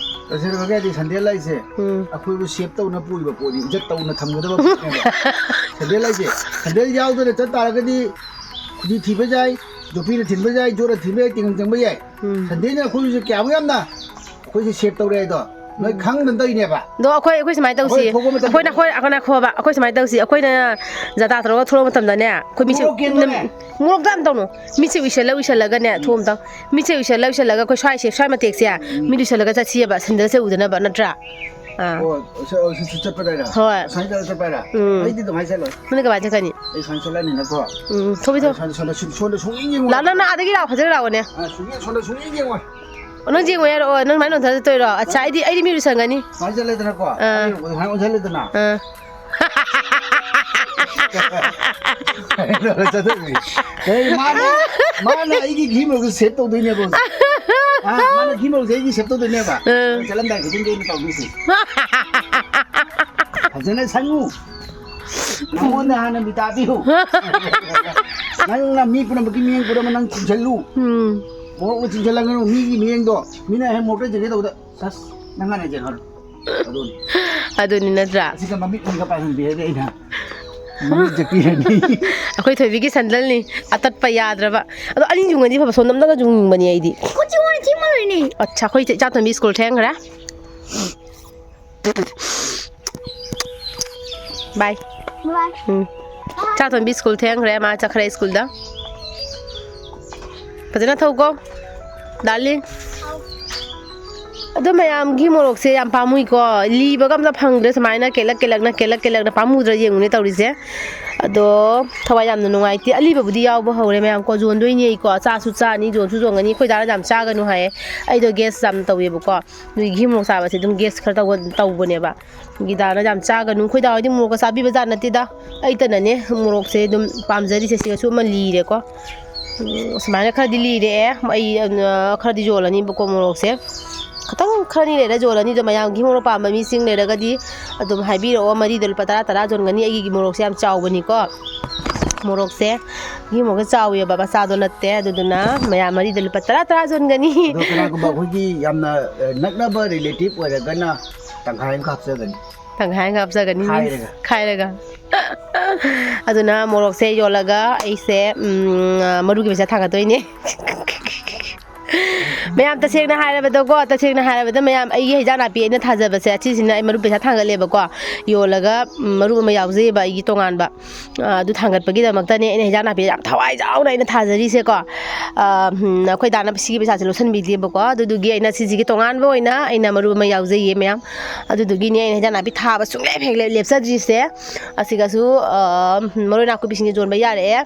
ꯇꯁꯦꯡꯅꯃꯛꯀꯤ ꯍꯥꯏꯗꯤ ꯁꯦꯟꯗꯜ ꯍꯥꯏꯁꯦ ꯎꯝ꯫ ꯑꯩꯈꯣꯏꯕꯨ ꯁꯦꯞ ꯇꯧꯅ ꯄꯨꯔꯤꯕ ꯄꯣꯠꯅꯤ, ꯏꯖꯠ ꯇꯧꯅ ꯊꯝꯒꯗꯕ ꯄꯣꯠꯅꯦꯕ꯫ ꯁꯦꯟꯗꯜ ꯍꯥꯏꯁꯦ, ꯁꯦꯟꯗꯜ ꯌꯥꯎꯗꯅ ꯆꯠ ꯇꯥꯔꯒꯗꯤ ꯈꯨꯖꯤ ꯊꯤꯕ ꯌꯥꯏ, ꯌꯣꯠꯄꯤꯅ ꯊꯤꯟꯕ ꯌꯥꯏ, ꯌꯣꯠꯅ ꯊꯤꯟꯕ ꯌꯥꯏ, ꯇꯤꯡꯈꯪ ꯆꯪꯕ ꯌꯥꯏ꯫ ꯎꯝ꯫ ꯁꯦꯟꯗꯜꯅ ꯑꯩꯈꯣꯏꯁꯦ ꯀꯌꯥꯃꯨꯛ ꯌꯥꯝꯅ ꯑꯩꯈꯣꯏꯁꯦ ꯁꯦꯞ ꯇꯧꯔꯦ ꯍꯥꯏꯗꯣ꯫ ꯅꯣꯏ ꯈꯪꯗꯅ ꯇꯧꯔꯤꯅꯦꯕ꯫ ꯑꯗꯣ ꯑꯩꯈꯣꯏ, ꯑꯩꯈꯣꯏ ꯁꯨꯃꯥꯏꯅ ꯇꯧꯁꯤ꯫ ꯑꯩꯈꯣꯏ ꯊꯣꯛꯄ ꯃꯇꯝꯗ ꯑꯩꯈꯣꯏꯅ, ꯑꯩꯈꯣꯏ, ꯑꯩꯈꯣꯏꯅ ꯈꯣꯕ, ꯑꯩꯈꯣꯏ ꯁꯨꯃꯥꯏꯅ ꯇꯧꯁꯤ꯫ ꯑꯩꯈꯣꯏꯅ ꯖꯥꯇꯥ ꯇꯧꯔꯒ ꯊꯣꯛꯂꯛꯄ ꯃꯇꯝꯗꯅꯦ, ꯑꯩꯈꯣꯏ ꯃꯤꯠꯁꯦ ꯃꯣꯔꯣꯛ ꯀꯦꯟꯕꯅꯦ꯫ ꯅꯝ-, ꯃꯣꯔꯣꯛꯇ ꯌꯥꯝ ꯇꯧꯅꯨ꯫ ꯃꯤꯠꯁꯦ ꯎꯏꯁꯜꯂ ꯎꯏꯁꯜꯂꯒꯅꯦ, ꯎꯝ꯫ ꯊꯣꯛꯑꯝꯇꯪ꯫ ꯃꯤꯠꯁꯦ ꯎꯏꯁꯜꯂ ꯎꯏꯁꯜꯂꯒ ꯑꯩꯈꯣꯏ ꯁ꯭ꯋꯥꯏꯁꯦ, ꯁ꯭ꯋꯥꯏ ꯃꯇꯦꯛꯁꯦ, ꯎꯝ꯫ ꯃꯤꯠ ꯎꯏꯁꯜꯂꯒ ꯆꯠꯁꯤꯑꯕ, ꯁꯦꯟꯗꯜꯁꯦ ꯎꯗꯅꯕ, ꯅꯠꯇ꯭ꯔꯥ? ꯑꯥ꯫ ꯑꯣ, ꯑꯁ, ꯑꯁ, ꯑꯁ, ꯆꯠꯄꯗ ꯍꯥꯏꯔꯣ? ꯍꯣꯏ꯫ ꯑꯁꯥꯏꯗ ꯆꯠꯄ ꯍꯥꯏꯔꯣ? ꯎꯝ꯫ ꯑꯩꯗꯤ ꯑꯗꯨꯃꯥꯏꯅ ꯆꯠꯂꯣꯏ꯫ ꯅꯪꯗꯤ ꯀꯃꯥꯏꯅ ꯆꯠꯀꯅꯤ? ꯑꯩ ꯁꯨꯃꯥꯏꯅ ꯆꯠꯂꯅꯤꯅꯀꯣ꯫ ꯎꯝ, ꯊꯣꯛꯄꯤ ꯊꯣꯛ꯫ ꯑꯩ ꯁꯣꯝꯗ, ꯁꯣꯝꯗ, ꯁꯣꯝꯗ ꯁꯨꯡꯌꯦꯡ ꯌꯦꯡꯉꯣꯏ꯫ ꯂꯥꯛꯑꯣ, ꯅꯪ, ꯅꯪ ꯑꯗꯒꯤ ꯂꯥꯛꯑꯣ, ꯐꯖꯅ ꯂꯥꯛꯑꯣꯅꯦ꯫ ꯑꯥ, ꯁꯨꯡꯌꯦꯡ, ꯁꯣꯝꯗ ꯁꯨꯡꯌꯦꯡ ꯌꯦꯡꯉꯣꯏ꯫ ꯑꯣ, ꯅꯪ ꯌꯦꯡꯉꯣ ꯍꯥꯏꯔꯣ? ꯑꯣ, ꯅꯪ ꯁꯨꯃꯥꯏꯅ ꯅꯣꯟꯊꯔ ꯆꯠꯇꯣꯏꯔꯣ? ꯑꯠꯆꯥ, ꯑꯩꯗꯤ, ꯑꯩꯗꯤ ꯃꯤ ꯂꯨꯁꯟꯒꯅꯤ꯫ ꯁꯨꯃꯥꯏꯅ ꯆꯠꯂꯦꯗꯅꯀꯣ꯫ ꯑꯥ꯫ ꯑꯩ ꯁꯨꯃꯥꯏꯅ ꯑꯣꯟꯁꯤꯜꯂꯦꯗꯅ꯫ ꯑꯥ꯫ ꯆꯠꯇꯣꯏꯅꯦ꯫ ꯀꯩ ꯃꯥꯅ, ꯃꯥꯅ ꯑꯩꯒꯤ ꯘꯤ ꯃꯣꯔꯣꯛꯁꯦ save ꯇꯧꯗꯣꯏꯅꯦꯕ ꯍꯧꯖꯤꯛ꯫ ꯑꯥ, ꯃꯥꯅ ꯘꯤ ꯃꯣꯔꯣꯛꯁꯦ ꯑꯩꯒꯤ save ꯇꯧꯗꯣꯏꯅꯦꯕ꯫ ꯑꯥ꯫ ꯆꯠꯂꯝꯗꯥꯏ ꯈꯨꯗꯤꯡꯒꯤ ꯑꯩꯅ ꯇꯧꯗꯣꯏꯁꯦ꯫ ꯐꯖꯅ ꯁꯪꯉꯨ꯫ ꯅꯉꯣꯟꯗ ꯍꯥꯟꯅ ꯃꯤꯇꯥ ꯄꯤꯌꯨ꯫ ꯅꯪꯅ ꯃꯤ ꯄꯨꯝꯅꯃꯛꯀꯤ ꯃꯤꯠꯌꯦꯡ ꯄꯨꯝꯅꯃꯛ ꯅꯪ ꯆꯤꯡꯁꯤꯜꯂꯨ꯫ ꯎꯝ꯫ ꯃꯣꯔꯣꯛꯅ ꯆꯤꯡꯁꯤꯜꯂꯒꯅꯨ, ꯃꯤꯒꯤ ꯃꯤꯠꯌꯦꯡꯗꯣ꯫ ꯃꯤꯅ ꯍꯦꯛ ꯃꯣꯔꯣꯛꯇ ꯌꯦꯡꯒꯦ ꯇꯧꯕꯗ, "ꯁꯁ, ꯅꯪ ꯍꯥꯟꯅ ꯌꯦꯡꯍꯜꯂꯨ"꯫ ꯑꯗꯨꯅꯤ꯫ ꯑꯗꯨꯅꯤ ꯅꯠꯇ꯭ꯔꯥ? ꯑꯁꯤꯒ ꯃꯃꯤꯠ ꯎꯟꯒ ꯄꯥꯟꯍꯟꯕꯤꯔꯗꯤ ꯑꯩꯅ ꯃꯃꯤꯠꯁꯦ ꯄꯤꯔꯅꯤ꯫ ꯑꯩꯈꯣꯏ ꯊꯣꯏꯕꯤꯒꯤ ꯁꯟꯗꯜꯅꯤ, ꯑꯇꯠꯄ ꯌꯥꯗ꯭ꯔꯕ꯫ ꯑꯗꯣ ꯑꯅꯤ ꯌꯨꯡꯉꯗꯤ ꯐꯕ, ꯁꯣꯝꯗꯝꯗꯒ ꯌꯨꯡꯅꯤꯡꯕꯅꯤ ꯑꯩꯗꯤ꯫ ꯀꯣꯆꯤ ꯋꯥꯅ ꯊꯤ ꯃꯥꯜꯂꯤꯅꯦ꯫ ꯑꯠꯆꯥ, ꯑꯩꯈꯣꯏ ꯏꯆꯥ ꯊꯣꯏꯕꯤ ꯁ꯭ꯀꯨꯜ ꯊꯦꯡꯈ꯭ꯔꯦ꯫ ꯕꯥꯏ꯫ ꯕꯥꯏ꯫ ꯎꯝ꯫ ꯆꯥꯇꯣꯝꯕꯤ ꯁ꯭ꯀꯨꯜ ꯊꯦꯡꯈ꯭ꯔꯦ, ꯃꯥ ꯆꯠꯈ꯭ꯔꯦ ꯁ꯭ꯀꯨꯜꯗ꯫ ꯐꯖꯅ ꯊꯧꯀꯣ, ꯗꯥꯔꯂꯤꯡ꯫ ꯑꯗꯣ ꯃꯌꯥꯝꯒꯤ ꯃꯣꯔꯣꯛꯁꯦ ꯌꯥꯝ ꯄꯥꯝꯃꯨꯏꯀꯣ, ꯂꯤꯕꯒ ꯑꯝꯇ ꯐꯪꯗ꯭ꯔꯦ, ꯁꯨꯃꯥꯏꯅ ꯀꯦꯂꯛ ꯀꯦꯂꯛꯅ, ꯀꯦꯂꯛ ꯀꯦꯂꯛꯅ ꯄꯥꯝꯃꯨꯗ꯭ꯔꯥ ꯌꯦꯡꯉꯨꯅꯦ ꯇꯧꯔꯤꯁꯦ꯫ ꯑꯗꯣ ꯊꯋꯥꯏ ꯌꯥꯝꯅ ꯅꯨꯡꯉꯥꯏꯇꯦ꯫ ꯑꯂꯤꯕꯕꯨꯗꯤ ꯌꯥꯎꯕ ꯍꯧꯔꯦ ꯃꯌꯥꯝ ꯀꯣ, ꯌꯣꯟꯗꯣꯏꯅꯦ ꯑꯩꯀꯣ, ꯆꯥꯁꯨ ꯆꯥꯅꯤ, ꯌꯣꯟꯁꯨ ꯌꯣꯟꯒꯅꯤ꯫ ꯑꯩꯈꯣꯏ ꯗꯥꯅ ꯌꯥꯝ ꯆꯥꯒꯅꯨ ꯍꯥꯏꯌꯦ, ꯑꯩꯗꯣ ꯒꯦꯁ ꯌꯥꯝ ꯇꯧꯋꯦꯕꯀꯣ꯫ ꯅꯣꯏ ꯘꯤ ꯃꯣꯔꯣꯛ ꯆꯥꯕꯁꯦ ꯑꯗꯨꯝ ꯒꯦꯁ ꯈꯔ ꯇꯧꯕ-, ꯇꯧꯕꯅꯦꯕ꯫ ꯒꯤꯗꯥꯅ ꯌꯥꯝ ꯆꯥꯒꯅꯨ, ꯑꯩꯈꯣꯏ ꯗꯥ ꯍꯣꯏꯗꯤ ꯃꯣꯔꯣꯛꯀ ꯆꯥꯕꯤꯕ ꯖꯥꯠ ꯅꯠꯇꯦꯗ꯫ ꯑꯩꯇꯅꯅꯦ ꯃꯣꯔꯣꯛꯁꯦ ꯑꯗꯨꯝ ꯄꯥꯝꯖꯔꯤꯁꯦ꯫ ꯁꯤꯒꯁꯨ ꯑꯃ ꯂꯤꯔꯦꯀꯣ꯫ ꯎꯝ, ꯁꯨꯃꯥꯏꯅ ꯈꯔꯗꯤ ꯂꯤꯔꯛꯑꯦ꯫ ꯑꯩ, ꯑ, ꯈꯔꯗꯤ ꯌꯣꯜꯂꯅꯤꯕꯀꯣ ꯃꯣꯔꯣꯛꯁꯦ꯫ ꯈꯇꯪ ꯈꯔꯅꯤ ꯂꯩꯔ ꯌꯣꯜꯂꯅꯤ꯫ ꯑꯗꯣ ꯃꯌꯥꯝ ꯘꯤ ꯃꯣꯔꯣꯛ ꯄꯥꯝꯕ ꯃꯤꯁꯤꯡ ꯂꯩꯔꯒꯗꯤ ꯑꯗꯨꯝ ꯍꯥꯏꯕꯤꯔꯛꯑꯣ꯫ ꯃꯔꯤꯗ ꯂꯨꯄꯥ ꯇꯔꯥ ꯇꯔꯥ ꯌꯣꯟꯒꯅꯤ꯫ ꯑꯩꯒꯤ ꯃꯣꯔꯣꯛꯁꯦ ꯌꯥꯝ ꯆꯥꯎꯕꯅꯤꯀꯣ꯫ ꯃꯣꯔꯣꯛꯁꯦ ꯘꯤ ꯃꯣꯔꯣꯛꯁꯦ ꯆꯥꯎꯋꯦꯕ, ꯃꯆꯥꯗꯣ ꯅꯠꯇꯦ꯫ ꯑꯗꯨꯗꯨꯅ ꯃꯌꯥꯝ ꯃꯔꯤꯗ ꯂꯨꯄꯥ ꯇꯔꯥ ꯇꯔꯥ ꯌꯣꯟꯒꯅꯤ꯫ ꯑꯗꯣ ꯀꯅꯥꯒꯨꯝꯕ ꯑꯩꯈꯣꯏꯒꯤ ꯌꯥꯝꯅ, ꯑ, ꯅꯛꯅꯕ relative ꯑꯣꯏꯔꯒꯅ ꯇꯪꯈꯥꯏ ꯑꯃ ꯍꯥꯞꯆꯒꯅꯤ꯫ ꯇꯪꯈꯥꯏ ꯑꯃ ꯍꯥꯞꯆꯒꯅꯤ꯫ ꯈꯥꯏꯔꯒ꯫ ꯈꯥꯏꯔꯒ꯫ ꯑꯗꯨꯅ ꯃꯣꯔꯣꯛꯁꯦ ꯌꯣꯜꯂꯒ ꯑꯩꯁꯦ, ꯎꯝ, ꯃꯔꯨꯒꯤ ꯄꯩꯁꯥ ꯊꯥꯡꯒꯠꯇꯣꯏꯅꯦ꯫ ꯃꯌꯥꯝ, ꯇꯁꯦꯡꯅ ꯍꯥꯏꯔꯕꯗꯀꯣ, ꯇꯁꯦꯡꯅ ꯍꯥꯏꯔꯕꯗ, ꯃꯌꯥꯝ, ꯑꯩꯒꯤ ꯍꯩꯖꯥꯡ ꯅꯥꯄꯤ ꯑꯩꯅ ꯊꯥꯖꯕꯁꯦ, ꯑꯁꯤꯁꯤꯅ ꯑꯩ ꯃꯔꯨꯞ ꯄꯩꯁꯥ ꯊꯥꯡꯒꯠꯂꯦꯕꯀꯣ, ꯌꯣꯜꯂꯒ, ꯎꯝ, ꯃꯔꯨꯞ ꯑꯃ ꯌꯥꯎꯖꯩꯑꯕ ꯑꯩꯒꯤ ꯇꯣꯉꯥꯟꯕ꯫ ꯑ, ꯑꯗꯨ ꯊꯥꯡꯒꯠꯄꯒꯤꯗꯃꯛꯇꯅꯦ ꯑꯩꯅ ꯍꯩꯖꯥꯡ ꯅꯥꯄꯤ ꯌꯥꯝ ꯊꯋꯥꯏ ꯌꯥꯎꯅ ꯑꯩꯅ ꯊꯥꯖꯔꯤꯁꯦꯀꯣ꯫ ꯑ, ꯎꯝ, ꯑꯩꯈꯣꯏ ꯗꯥꯅ ꯁꯤꯒꯤ ꯄꯩꯁꯥꯁꯦ ꯂꯧꯁꯟꯕꯤꯗꯦꯕꯀꯣ, ꯑꯗꯨꯗꯨꯒꯤ ꯑꯩꯅ ꯁꯤꯁꯤꯒꯤ ꯇꯣꯉꯥꯟꯕ ꯑꯣꯏꯅ ꯑꯩꯅ ꯃꯔꯨꯞ ꯑꯃ ꯌꯥꯎꯖꯩꯌꯦ, ꯃꯌꯥꯝ꯫ ꯑꯗꯨꯗꯨꯒꯤꯅꯦ ꯑꯩꯅ ꯍꯩꯖꯥꯡ ꯅꯥꯄꯤ ꯊꯥꯕ ꯁꯨꯡꯂꯦꯞ ꯍꯦꯛ ꯂꯦꯞ-, ꯂꯦꯞꯆꯗ꯭ꯔꯤꯁꯦ꯫ ꯑꯁꯤꯒꯁꯨ, ꯑ, ꯃꯔꯣꯏ ꯅꯥꯀꯨꯞꯄꯤꯁꯤꯡꯁꯦ ꯌꯣꯟꯕ ꯌꯥꯔꯛꯑꯦ꯫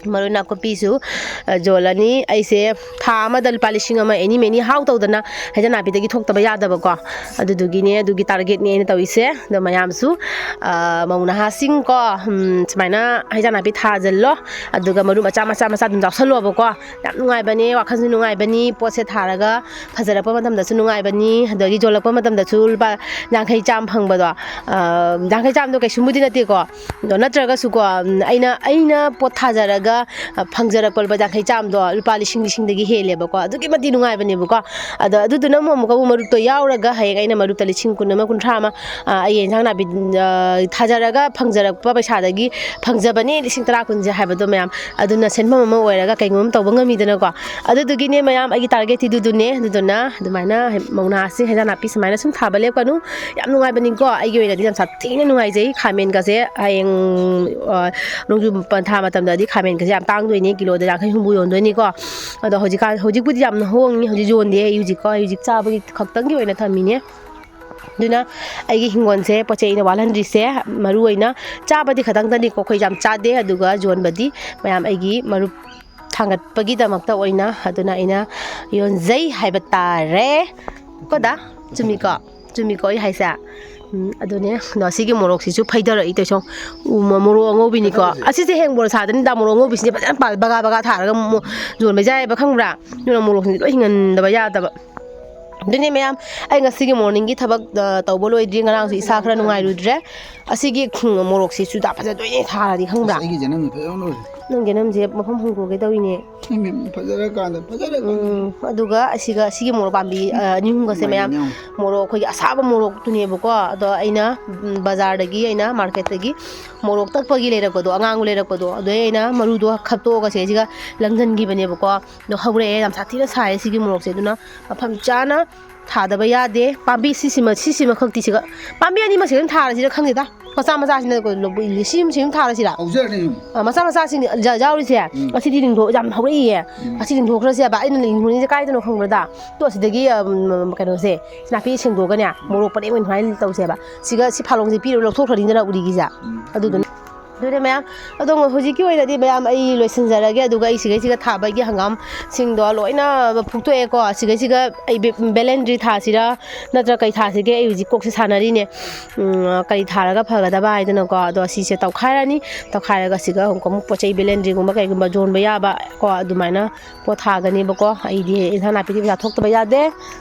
ꯃꯔꯣꯏ ꯅꯥꯀꯨꯞꯄꯤꯁꯨ, ꯑ, ꯌꯣꯜꯂꯅꯤ꯫ ꯑꯩꯁꯦ ꯊꯥ ꯑꯃꯗ ꯂꯨꯄꯥ ꯂꯤꯁꯤꯡ ꯑꯃ ꯑꯦꯅꯤ ꯃꯦꯅꯤ ꯍꯥꯎ ꯇꯧꯗꯅ ꯍꯩꯖꯥꯡ ꯅꯥꯄꯤꯗꯒꯤ ꯊꯣꯛꯇꯕ ꯌꯥꯗꯕꯀꯣ꯫ ꯑꯗꯨꯗꯨꯒꯤꯅꯦ, ꯑꯗꯨꯒꯤ ꯇꯥꯔꯒꯦꯠꯅꯦ ꯑꯩꯅ ꯇꯧꯔꯤꯁꯦ꯫ ꯑꯗꯣ ꯃꯌꯥꯝꯁꯨ, ꯑ, ꯃꯧ ꯅꯍꯥꯁꯤꯡ ꯀꯣ, ꯎꯝ, ꯁꯨꯃꯥꯏꯅ ꯍꯩꯖꯥꯡ ꯅꯥꯄꯤ ꯊꯥꯖꯤꯜꯂꯣ꯫ ꯑꯗꯨꯒ ꯃꯔꯨ ꯃꯆꯥ, ꯃꯆꯥ, ꯃꯆꯥ ꯑꯗꯨꯝ ꯌꯥꯎꯁꯜꯂꯣꯕꯀꯣ꯫ ꯌꯥꯝ ꯅꯨꯡꯉꯥꯏꯕꯅꯦ, ꯋꯥꯈꯜꯁꯨ ꯅꯨꯡꯉꯥꯏꯕꯅꯤ, ꯄꯣꯠꯁꯦ ꯊꯥꯔꯒ ꯐꯖꯔꯛꯄ ꯃꯇꯝꯗꯁꯨ ꯅꯨꯡꯉꯥꯏꯕꯅꯤ, ꯑꯗꯒꯤ ꯌꯣꯜꯂꯛꯄ ꯃꯇꯝꯗꯁꯨ ꯂꯨꯄꯥ ꯌꯥꯡꯈꯩ ꯆꯥꯝꯃ ꯐꯪꯕꯗꯣ꯫ ꯑ, ꯌꯥꯡꯈꯩ ꯆꯥꯝꯃꯗꯣ ꯀꯩꯁꯨꯝꯕꯨꯗꯤ ꯅꯠꯇꯦꯀꯣ꯫ ꯑꯗꯣ ꯅꯠꯇ꯭ꯔꯒꯁꯨꯀꯣ, ꯎꯝ, ꯑꯩꯅ, ꯑꯩꯅ ꯄꯣꯠ ꯊꯥꯖꯔꯒ, ꯑ, ꯐꯪꯖꯔꯛꯄ ꯂꯨꯄꯥ ꯌꯥꯡꯈꯩ ꯆꯥꯝꯃꯗꯣ ꯂꯨꯄꯥ ꯂꯤꯁꯤꯡ, ꯂꯤꯁꯤꯡꯗꯒꯤ ꯍꯦꯜꯂꯦꯕꯀꯣ꯫ ꯑꯗꯨꯛꯀꯤ ꯃꯇꯤꯛ ꯅꯨꯡꯉꯥꯏꯕꯅꯦꯕꯀꯣ꯫ ꯑꯗꯣ ꯑꯗꯨꯗꯨꯅ ꯑꯃꯨꯛ, ꯑꯃꯨꯛꯀ ꯑꯃꯨꯛ ꯃꯔꯨꯞꯇꯣ ꯌꯥꯎꯔꯒ ꯍꯌꯦꯡ ꯑꯩꯅ ꯃꯔꯨꯞꯇ ꯂꯤꯁꯤꯡ ꯀꯨꯟ ꯑꯃ, ꯀꯨꯟꯊ꯭ꯔꯥ ꯑꯃ, ꯑ, ꯑꯩ ꯏꯟꯁꯥꯡ ꯅꯥꯄꯤ, ꯑ, ꯊꯥꯖꯔꯒ ꯐꯪꯖꯔꯛꯄ ꯄꯩꯁꯥꯗꯒꯤ ꯐꯪꯖꯕꯅꯦ ꯂꯤꯁꯤꯡ ꯇꯔꯥ, ꯀꯨꯟꯁꯦ ꯍꯥꯏꯕꯗꯣ ꯃꯌꯥꯝ꯫ ꯑꯗꯨꯅ ꯁꯦꯟꯐꯝ ꯑꯃ ꯑꯣꯏꯔꯒ ꯀꯩꯒꯨꯝꯕ ꯑꯃ ꯇꯧꯕ ꯉꯝꯃꯤꯗꯅꯀꯣ꯫ ꯑꯗꯨꯗꯨꯒꯤꯅꯦ ꯃꯌꯥꯝ, ꯑꯩꯒꯤ ꯇꯥꯔꯒꯦꯠꯇꯤ ꯑꯗꯨꯗꯨꯅꯦ꯫ ꯑꯗꯨꯗꯨꯅ ꯑꯗꯨꯃꯥꯏꯅ ꯃꯧ ꯅꯍꯥꯁꯤꯡ ꯍꯩꯖꯥꯡ ꯅꯥꯄꯤ ꯁꯨꯃꯥꯏꯅ ꯁꯨꯝ ꯊꯥꯕ ꯂꯦꯞꯀꯅꯨ꯫ ꯌꯥꯝ ꯅꯨꯡꯉꯥꯏꯕꯅꯤꯀꯣ꯫ ꯑꯩꯒꯤ ꯑꯣꯏꯅꯗꯤ ꯌꯥꯝ ꯁꯥꯊꯤꯅ ꯅꯨꯡꯉꯥꯏꯖꯩ꯫ ꯈꯥꯃꯦꯟꯒꯁꯦ ꯍꯌꯦꯡ, ꯑ, ꯅꯣꯡꯖꯨ ꯄꯟꯊꯥ ꯃꯇꯝꯗꯗꯤ ꯈꯥꯃꯦꯟꯒꯁꯦ ꯌꯥꯝ ꯇꯥꯡꯗꯣꯏꯅꯦ, ꯀꯤꯂꯣꯗ ꯌꯥꯡꯈꯩ ꯍꯨꯝꯐꯨ ꯌꯣꯟꯗꯣꯏꯅꯤꯀꯣ꯫ ꯑꯗꯣ ꯍꯧꯖꯤꯛꯀꯥꯟ, ꯍꯧꯖꯤꯛꯄꯨꯗꯤ ꯌꯥꯝꯅ ꯍꯣꯡꯉꯤ, ꯍꯧꯖꯤꯛ ꯌꯣꯟꯗꯦ ꯑꯩ ꯍꯧꯖꯤꯛꯀꯣ꯫ ꯑꯩ ꯍꯧꯖꯤꯛ ꯆꯥꯕꯒꯤ ꯈꯛꯇꯪꯒꯤ ꯑꯣꯏꯅ ꯊꯝꯃꯤꯅꯦ꯫ ꯑꯗꯨꯅ ꯑꯩꯒꯤ ꯍꯤꯡꯒꯣꯜꯁꯦ ꯄꯣꯠ ꯆꯩ ꯑꯩꯅ ꯋꯥꯠꯍꯟꯗ꯭ꯔꯤꯁꯦ ꯃꯔꯨ ꯑꯣꯏꯅ ꯆꯥꯕꯗꯤ ꯈꯛꯇꯪꯗꯅꯤꯀꯣ, ꯑꯩꯈꯣꯏ ꯌꯥꯝ ꯆꯥꯗꯦ꯫ ꯑꯗꯨꯒ ꯌꯣꯟꯕꯗꯤ ꯃꯌꯥꯝ ꯑꯩꯒꯤ ꯃꯔꯨꯞ ꯊꯥꯡꯒꯠꯄꯒꯤꯗꯃꯛꯇ ꯑꯣꯏꯅ, ꯑꯗꯨꯅ ꯑꯩꯅ ꯌꯣꯟꯖꯩ ꯍꯥꯏꯕ ꯇꯥꯔꯦ꯫ ꯀꯣꯗꯥ? ꯆꯨꯝꯃꯤꯀꯣ? ꯆꯨꯝꯃꯤꯀꯣ ꯑꯩ ꯍꯥꯏꯁꯦ? ꯎꯝ, ꯑꯗꯨꯅꯦ꯫ ꯑꯗꯣ ꯑꯁꯤꯒꯤ ꯃꯣꯔꯣꯛꯁꯤꯁꯨ ꯐꯩꯗꯔꯛꯏ ꯇꯧꯁꯣ꯫ ꯎ, ꯃ-, ꯃꯣꯔꯣꯛ ꯑꯉꯧꯕꯤꯅꯤꯀꯣ꯫ ꯐꯩꯗꯔꯛꯏꯁꯦ꯫ ꯑꯁꯤꯁꯦ ꯍꯌꯦꯡ ꯕꯣꯔꯥ ꯁꯥꯗꯅꯤꯗ, ꯃꯣꯔꯣꯛ ꯑꯉꯧꯕꯤꯁꯤꯗꯤ ꯐꯖꯅ ꯄꯥꯜ-, ꯕꯒꯥ ꯕꯒꯥ ꯊꯥꯔꯒ ꯃꯣ-, ꯌꯣꯟꯕ ꯌꯥꯏꯑꯕ, ꯈꯪꯕ꯭ꯔꯥ? ꯑꯗꯨꯅ ꯃꯣꯔꯣꯛꯁꯤꯡꯁꯦ ꯂꯣꯏ ꯍꯤꯡꯍꯟꯗꯕ ꯌꯥꯗꯕ꯫ ꯑꯗꯨꯅꯦ ꯃꯌꯥꯝ, ꯑꯩ ꯉꯁꯤꯒꯤ ꯃꯣꯔꯅꯤꯡꯒꯤ ꯊꯕꯛ, ꯑ, ꯇꯧꯕ ꯂꯣꯏꯗ꯭ꯔꯤ꯫ ꯉꯔꯥꯡꯁꯨ ꯏꯁꯥ ꯈꯔ ꯅꯨꯡꯉꯥꯏꯔꯨꯗ꯭ꯔꯦ꯫ ꯑꯁꯤꯒꯤ, ꯎꯝ, ꯃꯣꯔꯣꯛꯁꯤ ꯆꯨꯗꯥ ꯐꯖꯗꯣꯏꯅꯦ ꯊꯥꯔꯗꯤ, ꯈꯪꯕ꯭ꯔꯥ? ꯑꯁ, ꯑꯩꯒꯤ ꯖꯅꯝꯁꯦ ꯐꯖꯅ ꯂꯣꯏꯔꯦ꯫ ꯅꯪ ꯖꯅꯝꯁꯦ ꯃꯐꯝ ꯍꯣꯡꯗꯣꯛꯀꯦ ꯇꯧꯔꯤꯅꯦ꯫ ꯎꯝ, ꯐꯖꯔꯀꯥꯟꯗ, ꯐꯖꯔꯀꯥꯟꯗ꯫ ꯎꯝ, ꯑꯗꯨꯒ ꯑꯁꯤꯒ, ꯑꯁꯤꯒꯤ ꯃꯣꯔꯣꯛ ꯄꯥꯝꯕꯤ, ꯑ, ꯑꯅꯤ ꯑꯍꯨꯝꯒꯁꯦ ꯃꯌꯥꯝ, ꯃꯥꯏꯅꯦ꯫ ꯃꯣꯔꯣꯛ ꯑꯩꯈꯣꯏꯒꯤ ꯑꯁꯥꯕ ꯃꯣꯔꯣꯛꯇꯨꯅꯦꯕꯀꯣ꯫ ꯑꯗꯣ ꯑꯩꯅ, ꯎꯝ, ꯕꯖꯥꯔꯗꯒꯤ, ꯑꯩꯅ ꯃꯥꯔꯀꯦꯠꯇꯒꯤ ꯃꯣꯔꯣꯛ ꯇꯛꯄꯒꯤ ꯂꯩꯔꯛꯄꯗꯣ, ꯑꯉꯥꯡꯕ ꯂꯩꯔꯛꯄꯗꯣ, ꯑꯗꯨꯗꯩ ꯑꯩꯅ ꯃꯔꯨꯗꯣ ꯈꯞꯇꯣꯛꯑꯒ ꯁꯤꯗꯩꯁꯤꯒ ꯂꯪꯁꯤꯟꯈꯤꯕꯅꯦꯕꯀꯣ꯫ ꯑꯗꯣ ꯍꯧꯔꯛꯑꯦ, ꯌꯥꯝ ꯁꯥꯊꯤꯅ ꯁꯥꯏꯌꯦ ꯁꯤꯒꯤ ꯃꯣꯔꯣꯛꯁꯦ꯫ ꯑꯗꯨꯅ ꯃꯐꯝ ꯆꯥꯅ ꯊꯥꯗꯕ ꯌꯥꯗꯦ꯫ ꯄꯥꯝꯕꯤ ꯁꯤꯁꯤꯃ, ꯁꯤꯁꯤꯃ ꯈꯛꯇꯤ ꯁꯤꯒ, ꯄꯥꯝꯕꯤ ꯑꯅꯤꯃꯛꯁꯦ ꯑꯗꯨꯝ ꯊꯥꯔꯁꯤꯔ ꯈꯪꯗꯦꯗ꯫ ꯃꯆꯥ ꯃꯆꯥꯁꯤꯅ ꯂꯧꯕ ꯏꯜꯂꯤ꯫ ꯁꯤ, ꯁꯤ ꯑꯗꯨꯝ ꯊꯥꯔꯁꯤꯔ? ꯍꯧꯖꯔꯅꯤ ꯑꯗꯨꯝ꯫ ꯑ, ꯃꯆꯥ ꯃꯆꯥꯁꯤꯡ ꯌꯥ-, ꯌꯥꯎꯔꯤꯁꯦ, ꯎꯝ꯫ ꯉꯁꯤꯗꯤ ꯂꯤꯡꯊꯣꯛ-, ꯌꯥꯝ ꯍꯧꯔꯛꯏꯌꯦ꯫ ꯎꯝ꯫ ꯉꯁꯤ ꯂꯤꯡꯊꯣꯛꯈ꯭ꯔꯁꯦꯕ꯫ ꯑꯩꯅ ꯂꯤꯡꯊꯣꯛꯅꯤꯡꯉꯤꯁꯦ ꯀꯥꯏꯗꯅꯣ ꯈꯪꯕ꯭ꯔꯗ? ꯇꯣ, ꯑꯁꯤꯗꯒꯤ, ꯎꯝ, ꯀꯩꯅꯣꯁꯦ, ꯅꯥꯄꯤ ꯁꯦꯡꯗꯣꯛꯑꯒꯅꯦ, ꯃꯣꯔꯣꯛ ꯄꯔꯦꯡ ꯑꯣꯏꯅ ꯁꯨꯃꯥꯏꯅ ꯇꯧꯁꯦꯕ꯫ ꯁꯤꯒ ꯁꯤ ꯐꯥꯂꯣꯡꯁꯦ ꯄꯤꯔꯨ ꯂꯧꯊꯣꯛꯈ꯭ꯔꯅꯤꯗꯅ ꯎꯔꯤꯒꯤꯁꯦ꯫ ꯎꯝ꯫ ꯑꯗꯨꯗꯨꯅ꯫ ꯑꯗꯨꯅꯦ ꯃꯌꯥꯝ, ꯑꯗꯣ ꯍꯧꯖꯤꯛꯀꯤ ꯑꯣꯏꯅꯗꯤ ꯃꯌꯥꯝ ꯑꯩ ꯂꯣꯏꯁꯤꯟꯖꯔꯒꯦ, ꯑꯗꯨꯒ ꯑꯩ ꯁꯤꯒꯩꯁꯤꯒ ꯊꯥꯕꯒꯤ ꯍꯪꯒꯥꯝꯁꯤꯡꯗꯣ ꯂꯣꯏꯅ ꯐꯨꯛꯇꯣꯛꯑꯦꯀꯣ꯫ ꯁꯤꯒꯩꯁꯤꯒ ꯑꯩ ꯕꯦ-, ꯕꯦꯂꯦꯟꯗ꯭ꯔꯤ ꯊꯥꯁꯤꯔꯥ ꯅꯠꯇ꯭ꯔ ꯀꯩ ꯊꯥꯁꯤꯒꯦ, ꯑꯩ ꯍꯧꯖꯤꯛ ꯀꯣꯛꯁꯦ ꯁꯥꯟꯅꯔꯤꯅꯦ꯫ ꯎꯝ, ꯀꯔꯤ ꯊꯥꯔꯒ ꯐꯒꯗꯕ ꯍꯥꯏꯗꯅꯀꯣ꯫ ꯑꯗꯣ ꯁꯤꯁꯦ ꯇꯧꯈꯥꯏꯔꯅꯤ, ꯇꯧꯈꯥꯏꯔꯒ ꯁꯤꯒ ꯑꯃꯨꯛ, ꯑꯃꯨꯛ ꯄꯣꯠ ꯆꯩ ꯕꯦꯂꯦꯟꯗ꯭ꯔꯤꯒꯨꯝꯕ ꯀꯩꯒꯨꯝꯕ ꯌꯣꯟꯕ ꯌꯥꯕ ꯀꯣ, ꯑꯗꯨꯃꯥꯏꯅ ꯄꯣꯠ ꯊꯥꯒꯅꯦꯕꯀꯣ꯫ ꯑꯩꯗꯤ ꯏꯟꯁꯥꯡ ꯅꯥꯄꯤꯗꯤ ꯄꯩꯁꯥ ꯊꯣꯛꯇꯕ ꯌꯥꯗꯦ꯫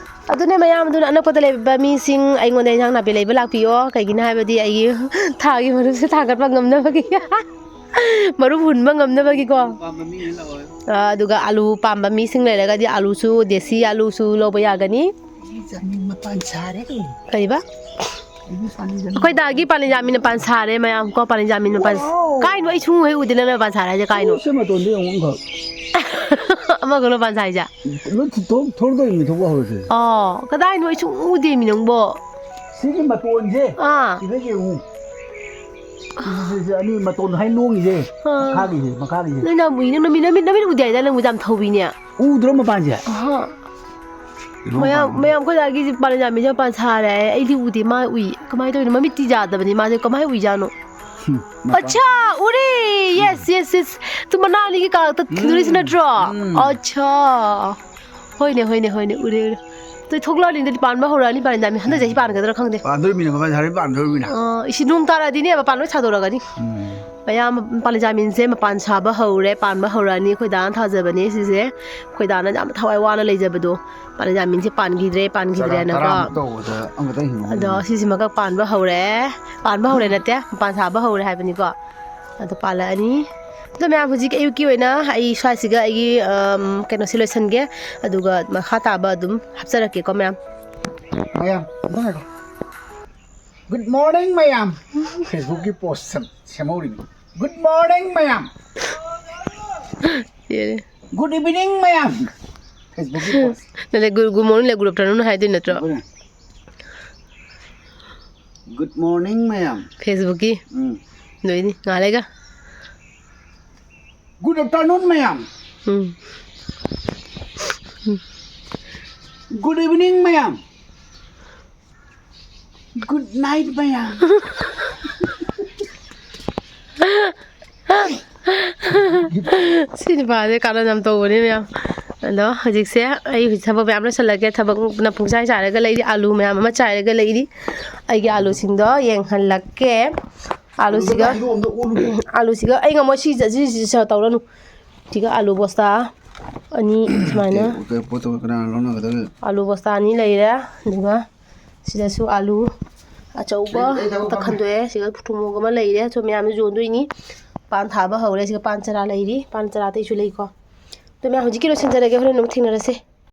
ꯑꯗꯨꯅꯦ ꯃꯌꯥꯝ, ꯑꯗꯨꯅ ꯑꯅꯛꯄꯗ ꯂꯩꯕ ꯃꯤꯁꯤꯡ ꯑꯩꯉꯣꯟꯗ ꯏꯟꯁꯥꯡ ꯅꯥꯄꯤ ꯂꯩꯕ ꯂꯥꯛꯄꯤꯌꯣ꯫ ꯀꯩꯒꯤꯅꯣ ꯍꯥꯏꯕꯗꯤ ꯑꯩꯒꯤ ꯊꯥꯒꯤ ꯃꯔꯨꯞꯁꯦ ꯊꯥꯡꯒꯠꯄ ꯉꯝꯅꯕꯒꯤ꯫ ꯃꯔꯨꯞ ꯍꯨꯟꯕ ꯉꯝꯅꯕꯒꯤꯀꯣ꯫ ꯄꯥꯝꯕ ꯃꯤꯅ ꯂꯥꯛꯑꯣ꯫ ꯑ, ꯑꯗꯨꯒ ꯑꯂꯨ ꯄꯥꯝꯕ ꯃꯤꯁꯤꯡ ꯂꯩꯔꯒꯗꯤ ꯑꯂꯨꯁꯨ, ꯗꯦꯁꯤ ꯑꯂꯨꯁꯨ ꯂꯧꯕ ꯌꯥꯒꯅꯤ꯫ ꯑꯩꯒꯤ ꯆꯥꯅꯤꯡ ꯃꯄꯥꯟ ꯁꯥꯔꯦ꯫ ꯀꯔꯤꯕ? ꯑꯩꯒꯤ ꯆꯥꯅꯤꯡ ꯑꯩꯈꯣꯏ ꯗꯥꯒꯤ ꯄꯥꯂꯤꯖꯥꯃꯤ ꯃꯄꯥꯟ ꯁꯥꯔꯦ ꯃꯌꯥꯝ ꯀꯣ, ꯄꯥꯂꯤꯖꯥꯃꯤ ꯃꯄꯥꯟ꯫ ꯋꯥꯎ! ꯀꯥꯏꯅꯣ? ꯑꯩ ꯁꯨꯡꯎ ꯍꯦꯛ ꯎꯗꯦ ꯅꯪꯅ ꯃꯄꯥꯟ ꯁꯥꯔꯦ ꯍꯥꯏꯁꯦ ꯀꯥꯏꯅꯣ? ꯁꯤ ꯃꯇꯣꯟꯗ ꯌꯦꯡꯉꯨ ꯑꯃꯈꯛ꯫ ꯑꯃꯈꯛ ꯃꯄꯥꯟ ꯁꯥꯏꯁꯦ? ꯂꯣꯏ ꯊꯣꯛ-, ꯊꯣꯛꯂꯛꯇꯣꯏꯅꯤ, ꯊꯣꯛꯄ ꯍꯧꯔꯁꯦ꯫ ꯑꯣ, ꯀꯗꯥꯏꯅꯣ? ꯑꯩ ꯁꯨꯡꯎ ꯎꯗꯦꯃꯤ ꯅꯪꯕꯣ꯫ ꯁꯤꯒꯤ ꯃꯇꯣꯟꯁꯦ, ꯑꯥ꯫ ꯁꯤꯗ ꯌꯦꯡꯉꯨ꯫ ꯁꯤ, ꯁꯤ, ꯁꯤ, ꯁꯤ ꯑꯅꯤ ꯃꯇꯣꯟ ꯍꯥꯏ ꯂꯣꯡꯉꯤꯁꯦ꯫ ꯑꯥ꯫ ꯃꯈꯥꯒꯤꯁꯦ, ꯃꯈꯥꯒꯤꯁꯦ꯫ ꯅꯣꯏ ꯅꯥꯎꯕꯤꯅ ꯅꯨꯃꯤꯠ, ꯅꯨꯃꯤꯠ, ꯅꯨꯃꯤꯠ ꯎꯗꯦ ꯍꯥꯏꯗꯥꯏ ꯅꯪꯕꯨ ꯌꯥꯝ ꯊꯧꯕꯤꯅꯦ? ꯎꯗ꯭ꯔꯣ ꯃꯄꯥꯟꯁꯦ? ꯑꯍꯥ꯫ ꯏꯔꯣ ꯃꯌꯥꯝ, ꯄꯥꯟꯕ꯫ ꯃꯌꯥꯝ ꯑꯩꯈꯣꯏ ꯗꯥꯒꯤꯁꯦ ꯄꯥꯂꯤꯖꯥꯃꯤꯁꯦ ꯃꯄꯥꯟ ꯁꯥꯔꯦ ꯍꯥꯏ꯫ ꯑꯩꯗꯤ ꯎꯗꯦ, ꯃꯥ ꯎꯏ꯫ ꯀꯃꯥꯏꯅ ꯇꯧꯔꯤꯅꯣ? ꯃꯃꯤꯠꯇꯤ ꯌꯥꯗꯕꯅꯤ ꯃꯥꯁꯦ, ꯀꯃꯥꯏꯅ ꯎꯏꯖꯥꯠꯅꯣ? ꯍꯨꯝ, ꯃꯄꯥꯟ꯫ ꯑꯠꯆꯥ, ꯎꯔꯦ! Yes, yes, yes. ꯇꯨ ꯃꯅꯥ ꯑꯅꯤꯒꯤ ꯀꯥꯔꯛꯇ ꯎꯝ꯫ ꯈꯤꯟꯗꯣꯔꯤꯁꯤ ꯅꯠꯇ꯭ꯔꯣ? ꯎꯝ꯫ ꯑꯠꯆꯥ꯫ ꯍꯣꯏꯅꯦ, ꯍꯣꯏꯅꯦ, ꯍꯣꯏꯅꯦ, ꯎꯔꯦ, ꯎꯔꯦ꯫ ꯇꯨ ꯊꯣꯛꯂꯛꯑꯅꯤꯗꯗꯤ ꯄꯥꯟꯕ ꯍꯧꯔꯛꯑꯅꯤ ꯄꯥꯂꯤꯖꯥꯃꯤ꯫ ꯍꯟꯗꯛ ꯆꯍꯤ ꯄꯥꯟꯒꯗ꯭ꯔꯥ ꯈꯪꯗꯦ꯫ ꯄꯥꯟꯗꯣꯔꯤꯃꯤꯅ, ꯃꯄꯥꯟ ꯁꯥꯔꯗꯤ ꯄꯥꯟꯗꯣꯔꯤꯃꯤꯅ꯫ ꯑ, ꯏꯁꯤ ꯅꯣꯡ ꯇꯥꯔꯛꯑꯗꯤꯅꯦ, ꯃꯄꯥꯟ ꯂꯣꯏ ꯁꯥꯗꯣꯔꯛꯑꯅꯤ꯫ ꯎꯝ꯫ ꯃꯌꯥꯝ, ꯄꯥꯂꯤꯖꯥꯃꯤꯟꯁꯦ ꯃꯄꯥꯟ ꯁꯥꯕ ꯍꯧꯔꯦ, ꯄꯥꯟꯕ ꯍꯧꯔꯛꯑꯅꯤ꯫ ꯑꯩꯈꯣꯏ ꯗꯥꯅ ꯊꯥꯖꯕꯅꯦ ꯁꯤꯁꯦ꯫ ꯑꯩꯈꯣꯏ ꯗꯥꯅ ꯌꯥꯝ ꯊꯋꯥꯏ ꯋꯥꯅ ꯂꯩꯖꯕꯗꯣ, ꯄꯥꯂꯤꯖꯥꯃꯤꯟꯁꯦ ꯄꯥꯟꯈꯤꯗ꯭ꯔꯦ, ꯆꯔꯥ ꯄꯥꯟꯈꯤꯗ꯭ꯔꯦꯅꯀꯣ꯫ ꯇꯔꯥꯃꯨꯛ ꯇꯧꯕꯗ ꯑꯃꯈꯛꯇꯪ ꯍꯤꯡꯍꯧꯕꯅꯤ꯫ ꯑꯗꯣ ꯁꯤꯁꯤꯃꯒ ꯄꯥꯟꯕ ꯍꯧꯔꯦ꯫ ꯄꯥꯟꯕ ꯍꯧꯔꯦ ꯅꯠꯇꯦ, ꯃꯄꯥꯟ ꯁꯥꯕ ꯍꯧꯔꯦ ꯍꯥꯏꯕꯅꯤꯀꯣ꯫ ꯑꯗꯣ ꯄꯥꯜꯂꯛꯑꯅꯤ꯫ ꯑꯗꯣ ꯃꯌꯥꯝ, ꯍꯧꯖꯤꯛ ꯑꯌꯨꯛꯀꯤ ꯑꯣꯏꯅ ꯑꯩ ꯁ꯭ꯋꯥꯏꯁꯤꯒ ꯑꯩꯒꯤ, ꯑꯝ, ꯀꯩꯅꯣꯁꯦ ꯂꯣꯏꯁꯟꯒꯦ꯫ ꯑꯗꯨꯒ ꯃꯈꯥ ꯇꯥꯕ ꯑꯗꯨꯝ ꯍꯥꯞꯆꯔꯛꯀꯦꯀꯣ ꯃꯌꯥꯝ꯫ ꯃꯌꯥꯝ, ꯑꯝꯇ ꯉꯥꯏꯈꯣ꯫ Good morning, ꯃꯌꯥꯝ꯫ Facebookꯀꯤ post ꯁꯦꯝ-, ꯁꯦꯝꯍꯧꯔꯤꯅꯤ꯫ Good morning, ꯃꯌꯥꯝ꯫ ꯌꯦꯔꯦ꯫ Good evening, ꯃꯌꯥꯝ꯫ Facebookꯀꯤ post꯫ ꯅꯠꯇꯦ, good, good morning ꯂꯩ, good afternoon ꯍꯥꯏꯗꯣꯏ ꯅꯠꯇ꯭ꯔꯣ? ꯍꯣꯏꯅꯦ꯫ Good morning, ꯃꯌꯥꯝ꯫ Facebookꯀꯤ꯫ ꯎꯝ꯫ ꯂꯣꯏꯅꯤ, ꯉꯥꯏꯍꯥꯛ ꯂꯩꯒ꯫ Good afternoon, ꯃꯌꯥꯝ꯫ ꯎꯝ꯫ Good evening, ꯃꯌꯥꯝ꯫ Good night, ꯃꯌꯥꯝ꯫ ꯁꯤ ꯅꯨꯄꯥꯁꯦ ꯀꯥꯔꯟ ꯌꯥꯝ ꯇꯧꯕꯅꯦ ꯃꯌꯥꯝ꯫ ꯑꯗꯣ ꯍꯧꯖꯤꯛꯁꯦ ꯑꯩ ꯍꯧꯖꯤꯛ ꯊꯕꯛ ꯃꯌꯥꯝ ꯂꯣꯏꯁꯤꯜꯂꯒꯦ꯫ ꯊꯕꯛꯅ ꯄꯨꯡꯆꯥꯏ ꯆꯥꯏꯔꯒ ꯂꯩꯔꯤ, ꯑꯥꯂꯨ ꯃꯌꯥꯝ ꯑꯃ ꯆꯥꯏꯔꯒ ꯂꯩꯔꯤ꯫ ꯑꯩꯒꯤ ꯑꯥꯂꯨꯁꯤꯡꯗꯣ ꯌꯦꯡꯍꯜꯂꯛꯀꯦ꯫ ꯑꯥꯂꯨꯁꯤꯒ, ꯑꯥꯂꯨꯁꯤꯒ ꯑꯩ ꯉꯝꯃꯣꯏ, ꯁꯤ, ꯁꯤ, ꯁꯤ, ꯁꯤ ꯇꯧꯔꯅꯨ꯫ ꯁꯤꯒ ꯑꯥꯂꯨ ꯕꯣꯁꯇꯥ ꯑꯅꯤ ꯁꯨꯃꯥꯏꯅ꯫ ꯑꯦ, ꯄꯣꯠꯇꯣ ꯀꯅꯥꯅ ꯂꯧꯅꯒꯗꯒꯦ? ꯑꯥꯂꯨ ꯕꯣꯁꯇꯥ ꯑꯅꯤ ꯂꯩꯔꯦ, ꯑꯗꯨꯒ ꯁꯤꯗꯁꯨ ꯑꯥꯂꯨ ꯑꯆꯧꯕ ꯑꯩ, ꯑꯩ ꯊꯕꯛ ꯑꯃ ꯐꯝꯃꯦ꯫ ꯈꯟꯗꯣꯛꯑꯦ꯫ ꯁꯤꯗ ꯊꯨꯝꯃꯣꯛ ꯑꯃ ꯂꯩꯔꯦ, ꯁꯨꯝ ꯃꯌꯥꯝꯅ ꯌꯣꯟꯗꯣꯏꯅꯤ꯫ ꯄꯥꯟ ꯊꯥꯕ ꯍꯧꯔꯦ꯫ ꯁꯤꯒ ꯄꯥꯟ ꯆꯔꯥ ꯂꯩꯔꯤ, ꯄꯥꯟ ꯆꯔꯥ ꯑꯇꯩꯁꯨ ꯂꯩꯀꯣ꯫ ꯑꯗꯨ ꯃꯌꯥꯝ ꯍꯧꯖꯤꯛꯀꯤ ꯂꯣꯏꯁꯤꯟꯖꯔꯒꯦ, ꯍꯣꯔꯦꯟ ꯑꯃꯨꯛ ꯊꯦꯡꯅꯔꯁꯦ꯫